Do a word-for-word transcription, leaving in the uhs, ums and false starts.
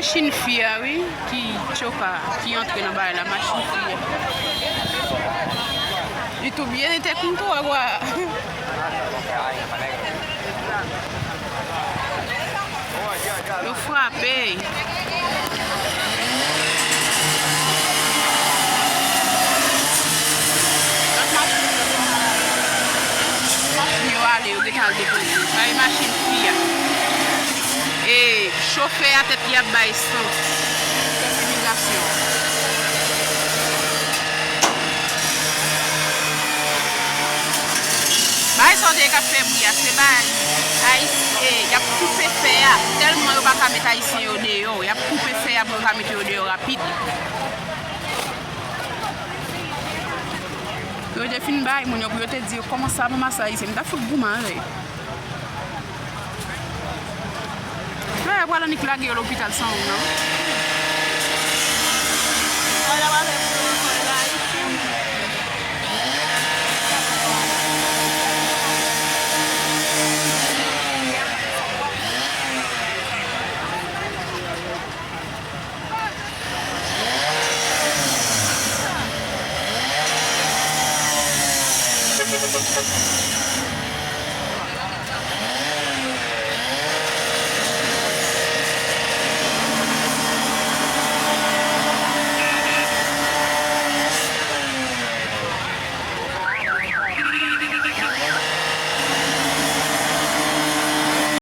Machin fi a, wi, ki tchoka, ki antre nan bagay la, machin fi a. Li tou byen, li te konn tou, a. Yo frape. Lòt machin yo, machin yo ale, yo gentan al depoze. Sa e machin fi a. E chofè a tèt li ap bay san. Chèf imigrasyon. Bagay sa w te ye k ap fè bri a, se bagay Ayis-, e, y ap koupe fè a. Tèlman yo pa ka met Ayisyen yo deyò, y ap koupe fè a pou yo ka mete yo deyò rapid. Yo te fin bay moun yo pou yo te di yo kòmanse ap ranmase Ayisyen. M ta fout goumen avè yo. Frè, pral annik lage yo lopital san w non.